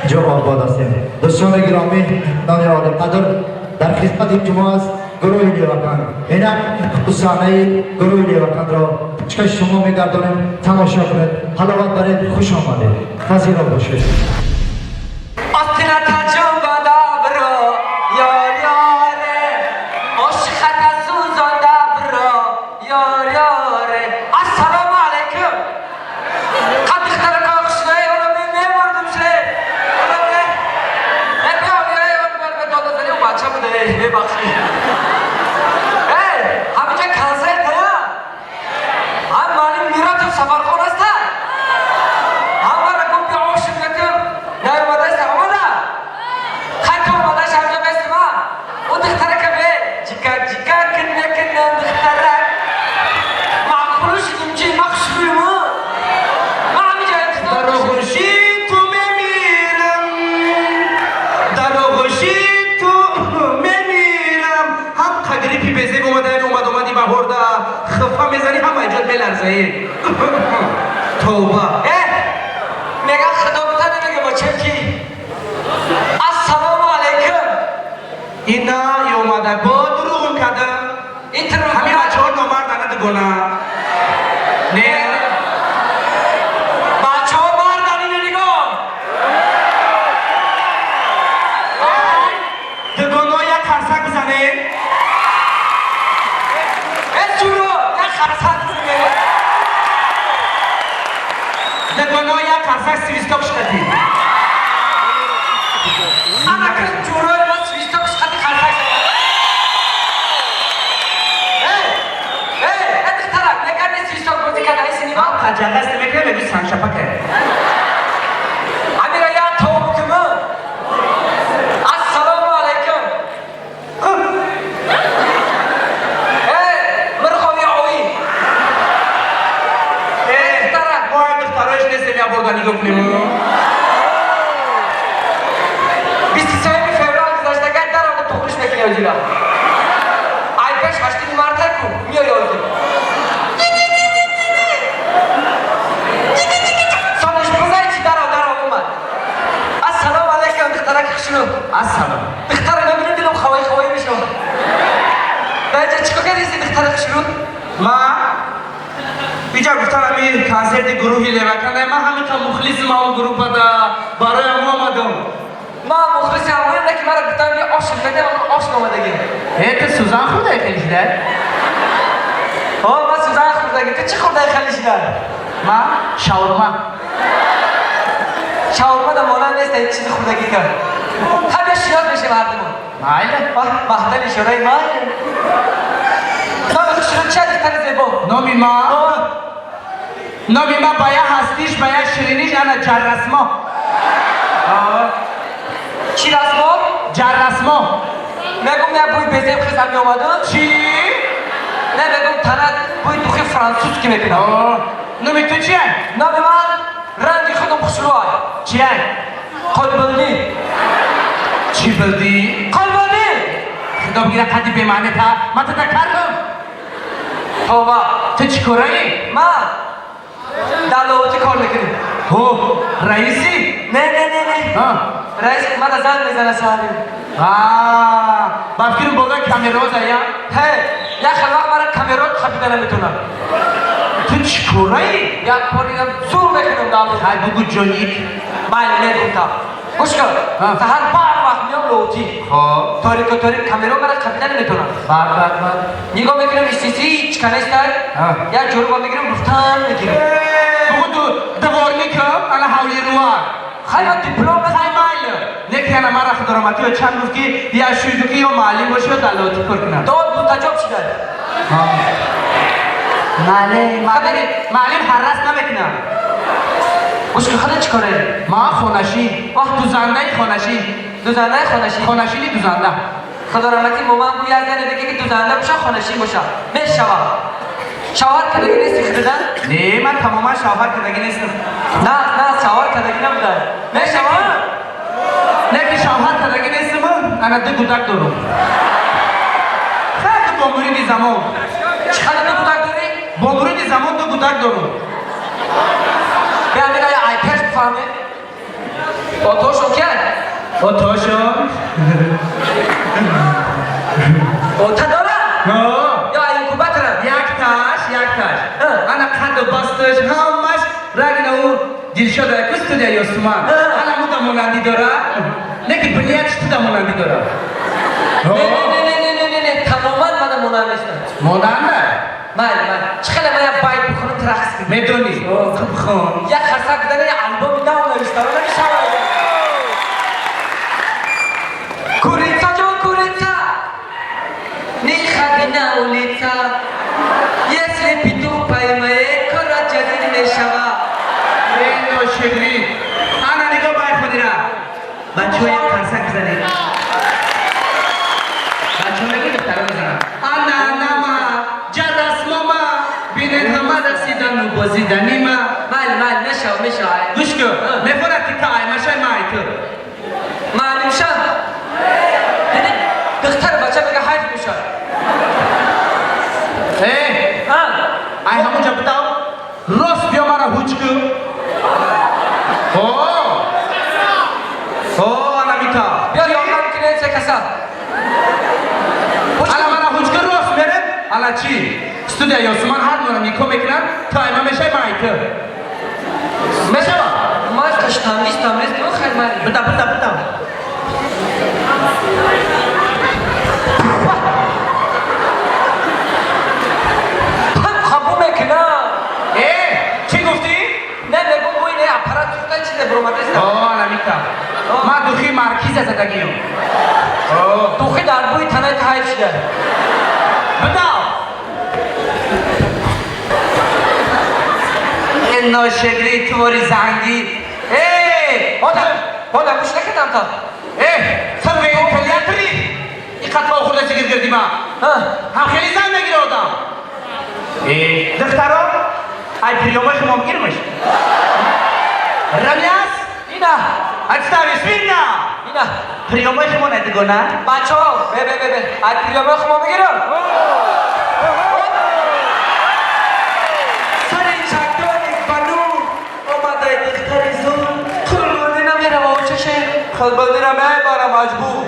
Ҷо обод ҳастем. Дӯстони гиромӣ, меҳмонони олиқадр, дар хизмати шумо аст гурӯҳи Левакан. Инак саҳнаи гурӯҳи Леваканро пешкаши шумо мегардонем. Тамошо кунед, ҳаловат баред, хуш омадед, пазиро бошед. Остината ҷунбонда биро, ёр ёре, ошиқата сӯзонда биро, ёр ёре. Ассалому алайкум. Қад духтарако хушрӯй, ола мен мемурдум ше. Ола мен. Э, биё, биё, биё, дода зани бача буда, мебахшед. Эй, ҳаминҷа консерт ҳа? Ҳам маълим Миротов Сафархон аста? Ҳамара гуфт биё ошиқ бекун. Наомадаста, омада? Хай, ту омадаш, ҳамҷа бестима. Ӯ духтарака бе, ҷика ҷика кин мекунам духтарак. Маъқулу шудим чи, ма хушбӯйму. Ма ҳаминҷа интизор. Дар оғӯши ту мемирам, дар оғӯши ту мемирам. Ҳам қагрипи безеб омада, омад, омади баҳорда хифа мезанӣ, ҳама иҷод меларзаӣ. Тавба. Э, мегам худо бита, намега бачам ки. Ассалому алайкум. Ина омада бо дурӯғум карда. Ин тир Ҳамин бачаҳо номардана, дугона не. Бачаҳо мардан, ина нигоҳ. Дугоно, як қарсак бизане. Э, ҷуро, як харсак бизане. Дугоно, як қарсак, свисток шикатӣ. Ана ки ҷурои ма свисток шикати, харсак зана. Эй, эй, э, духтарак, мекарди свисток бозӣ карда, иси нигоҳ. Қаҷагаст мекунам, мегӯ саншапака. Амира, як тоб куму. Ассалому алайкум. Эй, мирхови ои. Э, духтарак. Мо як духтароиш нестем, як борда нигоҳ кунем. 23 феврал гузаштагай, даромда туғриш мекунӣ озира. Ай пеш 8 марта ку миёй озир. Сониш бизай чи, даров, даров омад. Ассалому алайкум, духтарак хушрӯ. Ассалом. Духтара мебинем, дилам хавои хавои мешавад. Даҷа чӣ кор кардиси, духтара хушрӯ? Ма иҷа гуфтан, ҳами консерти гурӯҳи Леваканда, ман ҳамин мухлиси ма он группада, бароям омадам. Ман мухлиси ҳамоям, ки мара гуфтам би ош медем, ош омадагӣ. Э, ту сӯзан хӯрдаи хеле шида? Ҳо, ман сӯзан хӯрдагӣ. Ту чӣ хӯрдаи хеле шида? Ма шаурма. Шаурма да монанд нест ин чизи хӯрдагӣ ка. Ха, бیا шинос мешем ҳардумон. Майли. Маҳдали ишораи ман. Номи хушрӯ чи, духтари зебо? Номи ма, номи ма ба я ҳастиш, ба я шириниш, ана Ҷаррасмо. Чӣ расмо? Ҷаррасмо. Мегум, як бӯи безеб хизам меомаду. Чӣ? Не, мегум, танат бӯи духи франсузки мекунам. Номи ту чия? Номи ман ранги худам хушрӯай. Чия? Қолбилдӣ. Чӣ билдӣ? Қолбилдӣ. Худо бигира, қадди бемаънета, ман тата кардам. Тоба. Ту чӣ кораӣ? Ман дар Лоҳутӣ кор мекунем. Ҳо, раиси? Не, не, не, не. Раис мана занг мезана саҳари. Ба фикрам болои камероза я. Ҳе, як хел вақт мара камеро хабида наметонам. Ту чӣ кораӣ? Як коридам зур мекунам дар Хай, бугу, ҷоник. Майли, мегуфтам, гӯш кун. Саҳар бар вақт меом Лоҳутӣ. Хоб. Торику торик камеро мара хабида наметонам. Бад, бад, бад. Нигоҳ мекунам, истиси ҳеч ка нестай. Як ҷоруба мегирам, гуфтан мегирам. Бугу, ту дворникам, ана ҳавли руа. Хай, ман диплом. Хай, майли, неки ана мара худораматиё чанд гуфт, ки я шуйду, ки ё муаллим боши, ё дар Лоҳутӣ кор кунам. Дод мутаҷоб шида. Маълим, маълим, маълим ҳаррас намекунам. Гӯш кун, худа чӣ коре? Ман хонашин. Вах. Дузандаи хонашин. Дузандаи хонашин. Хонашини дузанда. Худо раҳматӣ, моман бу як зане деге, ки дузанда боша, хонашин боша, мешавам. Шавҳар кардагӣ нести худидан? Не, ман тамоман шавҳар кардагӣ нестам. На, на, шавҳар кардагӣ набуда, мешавам. Не, ки шавҳар кардагӣ нестам, ана ду гудак дорум. Хеле бо муриди замон. Чӣ қадар ду гудак дорӣ? Бо муриди замон ду гудак дорум. Бیا мега, ай пеш бифаҳмед. Отошон ки? Отошон. Ота дора? Ҳо. Ё инкубатора? Якташ, якташ. Ҳа. Ана қадду басташ, ҳамаш рагина ӯ Дилшода ку студия Ёсуман. Ҳа. Ана муда монандӣ дора. Неки бинияти туда монандӣ дора. Не, не, не, не, не, не, не, не, тамоман мана монанд нестам. Монанда? Майли, майли. Чӣ хеле ман як байт бихонам, ту рақс кунӣ. Медонӣ? Хуб хон. Як харсак дана як албоми нав навиштам, намешавад. Курица ҷон, курица, не ходи на улица. Если петух поймает, кора ҷазир мешава. Э, ношигрӣ. Ана нигоҳ бай ходира. Бачаҳо як қарсак бизанед. Бачаҳо мегӯ духтаро мезананд. Ана нама, ҷарасмома, бинед ҳама расидану бозиданима. Майли, майли, мешава, мешава. Гӯш кун, мефорад ки та аймашай ма ай ту. Маълумша? Диди, духтар бача мега ҳайф мешавад. Э, А? Ай ҳамонҷа будам, рост биё мара ҳуҷ кун. О! О, ана мита. Биё ёрдам кунед се каса. Ана мара ҳуҷ кун, рост мерем. Ана чӣ? Студия Ёсуман ҳар мора никоҳ мекунанд, та айма мешай ма ай ту. Мешава? Ман штангистам нестам, хайр, майли. Бита, бита, бита. Пан қабул мекунам. Э, чӣ гуфтӣ? Не, мегум бо ин аппарат сӯхта чизе буромадеста. О, ана мита. Ман духи маркиза задагиём. О, Духи дар бӯи танаи ту ҳайф шуда. Бидав. Э, ношегри твори зангӣ. Э, Одам, одам гӯш накардам та. Э, ту вентилятори? И қатва хӯрда чигир гирди ма. Ҳа. Ҳам хеле зан мегире одам. Э, духтаро, ай приёмои шумо гирмаш. Рамяс? Ина, Отстави, смирно! ина. Приёмои шумо надигона? Бачаҳо, бе, бе, бе, бе. Ай приёмои хумо мегирам. Сари чакдони бану омадай духтари зур. Қурбонӣ намерава очаше. Қурбонира мебара маҷбур.